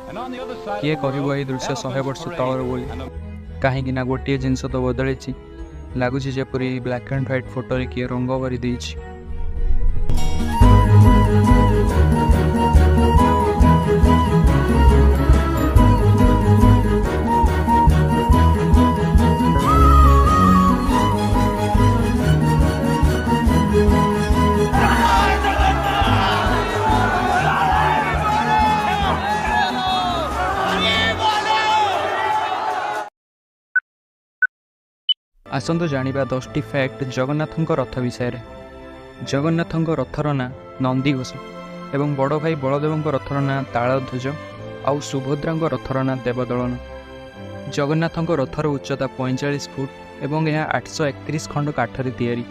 କିଏ କହିବ ଏହି ଦୃଶ୍ୟ 100 ବର୍ଷ ତଳର ବୋଲି? କାହିଁକି ନା ଗୋଟିଏ ଜିନିଷ ତ ବଦଳିଛି, ଲାଗୁଛି ଯେପରି ଏହି ବ୍ଲାକ୍ ଆଣ୍ଡ ହ୍ୱାଇଟ୍ ଫଟୋରେ କିଏ ରଙ୍ଗ ଭରି ଦେଇଛି। ଆସନ୍ତୁ ଜାଣିବା 10ଟି ଫ୍ୟାକ୍ଟ ଜଗନ୍ନାଥଙ୍କ ରଥ ବିଷୟରେ। ଜଗନ୍ନାଥଙ୍କ ରଥର ନାଁ ନନ୍ଦିଘୋଷ ଏବଂ ବଡ଼ ଭାଇ ବଳଦେବଙ୍କ ରଥର ନାଁ ତାଳଧ୍ୱଜ ଆଉ ସୁଭଦ୍ରାଙ୍କ ରଥର ନାଁ ଦେବଦଳନ। ଜଗନ୍ନାଥଙ୍କ ରଥର ଉଚ୍ଚତା 45 ଫୁଟ ଏବଂ ଏହା 831 ଖଣ୍ଡ କାଠରେ ତିଆରି।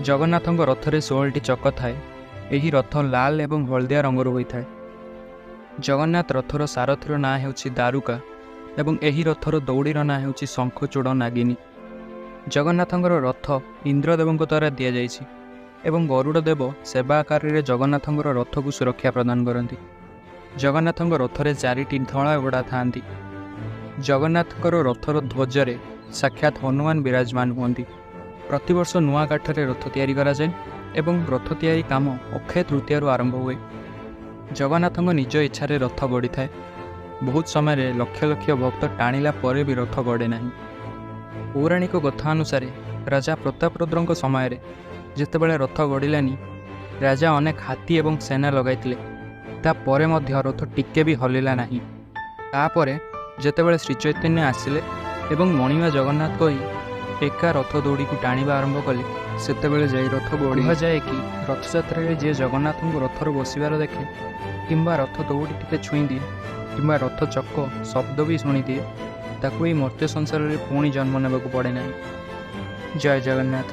ଜଗନ୍ନାଥଙ୍କ ରଥରେ 16ଟି ଚକ ଥାଏ। ଏହି ରଥ ଲାଲ ଏବଂ ହଳଦିଆ ରଙ୍ଗର ହୋଇଥାଏ। ଜଗନ୍ନାଥ ରଥର ସାରଥିର ନାଁ ହେଉଛି ଦାରୁକା ଏବଂ ଏହି ରଥର ଦଉଡ଼ିର ନାଁ ହେଉଛି ଶଙ୍ଖଚୂଡ଼ ନାଗିନୀ। ଜଗନ୍ନାଥଙ୍କର ରଥ ଇନ୍ଦ୍ରଦେବଙ୍କ ଦ୍ୱାରା ଦିଆଯାଇଛି ଏବଂ ଗରୁଡ଼ ଦେବ ସେବା ଆକାରରେ ଜଗନ୍ନାଥଙ୍କର ରଥକୁ ସୁରକ୍ଷା ପ୍ରଦାନ କରନ୍ତି। ଜଗନ୍ନାଥଙ୍କ ରଥରେ ଚାରିଟି ଧଳା ଘୋଡ଼ା ଥାଆନ୍ତି। ଜଗନ୍ନାଥଙ୍କର ରଥର ଧ୍ୱଜରେ ସାକ୍ଷାତ ହନୁମାନ ବିରାଜମାନ ହୁଅନ୍ତି। ପ୍ରତିବର୍ଷ ନୂଆ କାଠରେ ରଥ ତିଆରି କରାଯାଏ ଏବଂ ରଥ ତିଆରି କାମ ଅକ୍ଷୟ ତୃତୀୟାରୁ ଆରମ୍ଭ ହୁଏ। ଜଗନ୍ନାଥଙ୍କ ନିଜ ଇଚ୍ଛାରେ ରଥ ଗଡ଼ିଥାଏ। ବହୁତ ସମୟରେ ଲକ୍ଷ ଲକ୍ଷ ଭକ୍ତ ଟାଣିଲା ପରେ ବି ରଥ ଗଡ଼େ ନାହିଁ। ପୌରାଣିକ କଥା ଅନୁସାରେ ରାଜା ପ୍ରତାପରୁଦ୍ରଙ୍କ ସମୟରେ ଯେତେବେଳେ ରଥ ଗଡ଼ିଲାନି, ରାଜା ଅନେକ ହାତୀ ଏବଂ ସେନା ଲଗାଇଥିଲେ। ତାପରେ ମଧ୍ୟ ରଥ ଟିକେ ବି ହଲିଲା ନାହିଁ। ତାପରେ ଯେତେବେଳେ ଶ୍ରୀଚୈତନ୍ୟ ଆସିଲେ ଏବଂ ମଣିମା ଜଗନ୍ନାଥ କହି ଏକା ରଥ ଦଉଡ଼ିକୁ ଟାଣିବା ଆରମ୍ଭ କଲେ, ସେତେବେଳେ ଯାଇ ରଥ ଗଡ଼ି। କୁହାଯାଏ କି ରଥଯାତ୍ରାରେ ଯିଏ ଜଗନ୍ନାଥଙ୍କୁ ରଥରୁ ବସିବାର ଦେଖେ କିମ୍ବା ରଥ ଦଉଡ଼ି ଟିକେ ଛୁଇଁ ଦିଏ କିମ୍ବା ରଥ ଚକ ଶବ୍ଦ ବି ଶୁଣିଦିଏ, ତାକୁ ଏହି ମର୍ତ୍ତ୍ୟ ସଂସାରରେ ପୁଣି ଜନ୍ମ ନେବାକୁ ପଡ଼େ ନାହିଁ। ଜୟ ଜଗନ୍ନାଥ।